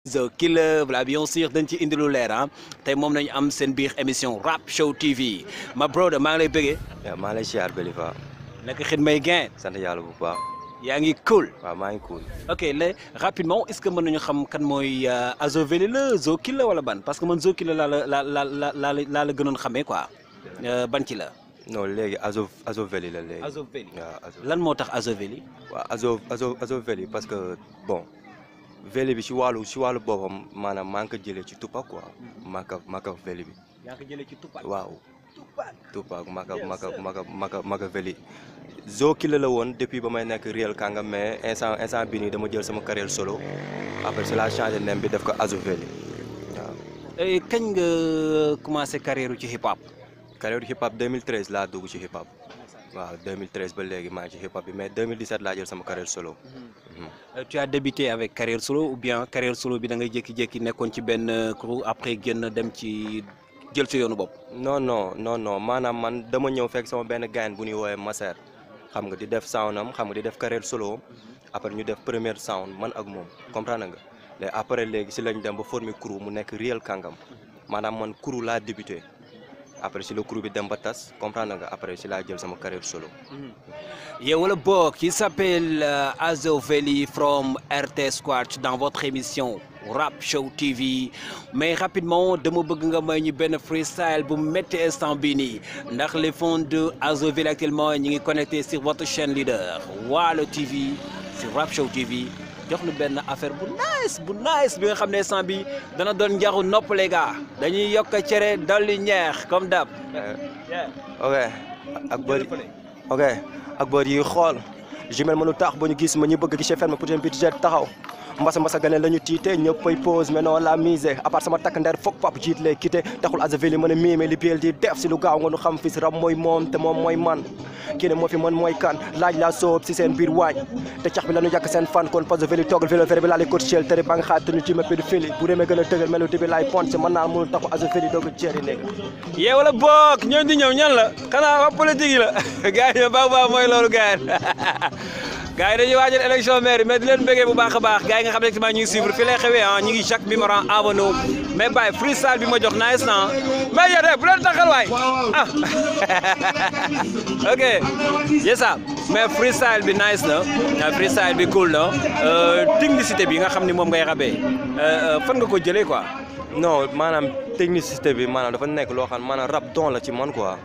The Killer voilà bien sûr dañ ci indi lu leer ah tey moom nañu am seen biir émission Rap Show TV ma brother maa ngi lay bëggee. waaw maa ngi lay siyaar Belifa. naka xit may gain. sant yàlla bu baax. yaa ngi cool. waaw maa ngi cool. ok léegi rapidement est-ce que mën nañu xam kan mooy Azoveli la The Killer wala ban parce que man The Killer laa la gënoon xamee quoi ban ci la. non léegi Azoveli la léegi. Azoveli waaw lan moo tax Azoveli. waaw Azoveli parce que bon. veli bi si wàllu boppam maanaam maa ngi ko jëlee ci Tupac quoi. Maka veli bi. yaa ngi ko jëlee ci Tupac. waaw Tupac Maka veli. The Killer la woon depuis ba may nekk réel kàngam mais instant bi nii dama jël sama carrière solo après c'est la changé nem bi def ko Azoveli waaw. kañ nga commencé carrière ci hip hop. carrière hip hop 2013 laa dugg ci hip hop. waaw 2013 ba léegi maa ngi ci hip hop bi mais 2017 laa jël sama carrière solo. Tu as débuté avec carrière solo ou bien carrière solo bi da ngay jékki-jékki nekkoon ci benn crew après génn dem ci jël ci yoonu bopp. non maanaam man dama ñëw fekk sama benn gaañ bu ñuy woowee Masser xam nga di def soundam xam nga di def carrière solo après ñu def première sound man ak moom comprendre nga léegi après léegi si lañ dem ba former crew mu nekk réel kàngam maanaam man crew laa débuté. après si le crew bi dem ba tas comprendre nga après si laa jël sama carrière solo. yow wala boog qui s'appelle Azoveli from RT Squad dans votre émission Rap Show TV mais rapidement dama bëgg nga may ñu benn freestyle bu métti instant bii nii ndax les fans de Azoveli actuellement ñi ngi connecté sur votre chaîne leader Waalo TV sur Rap Show TV jox nu benn affaire bu nice bi nga xam ne instant bi dana doon njaru nopp les gars dañuy yokk cere dolli ñeex comme d'hab. ok ak bër yi xool jumel mënu tax ba ñu gis ma ñu bëgg gi chef ferme pour un budget taxaw mbasa gane la ñu tiite ñëppay pause mais non la mise à part sama takk ndeer foog pap jiit lay quitté taxul Azoveli mën a miime li biel di def si lu gaaw nga nu xam fi si rab mooy moom te moom mooy man kii ne moo fi mën mooy kan laaj laa soob si seen biir waañ te cax bi la ñu yàq seen fan kon Azoveli toogal vélo bi laa lay coachel tere ba nga xaar te ñu ci ma pédophile bu demee gën a dëgër melu bi laay pont si mën naa mënul taxu Azoveli doog a jëri nekk yee wala boog ñoo di ñëw ñan la xanaa waa politique yi la gars yi baax mooy loolu gars yi dañuy waajal élection maire mais di leen bëggee bu baax a baax gars yi nga xam ne ñu ngi suivre fi lay xewee ah ñu ngi Jacques Bimaran Avenue mais Baye freestyle bi ma jox nice na mais yéen bu leen taxal waay ah ok yesa mais freestyle bi nice na freestyle bi cool na technicité bi nga xam ni moom ngay rabee fan nga ko jëlee quoi. non maanaam technicité bi maanaam dafa nekk loo xam maanaam rap don la ci man quoi.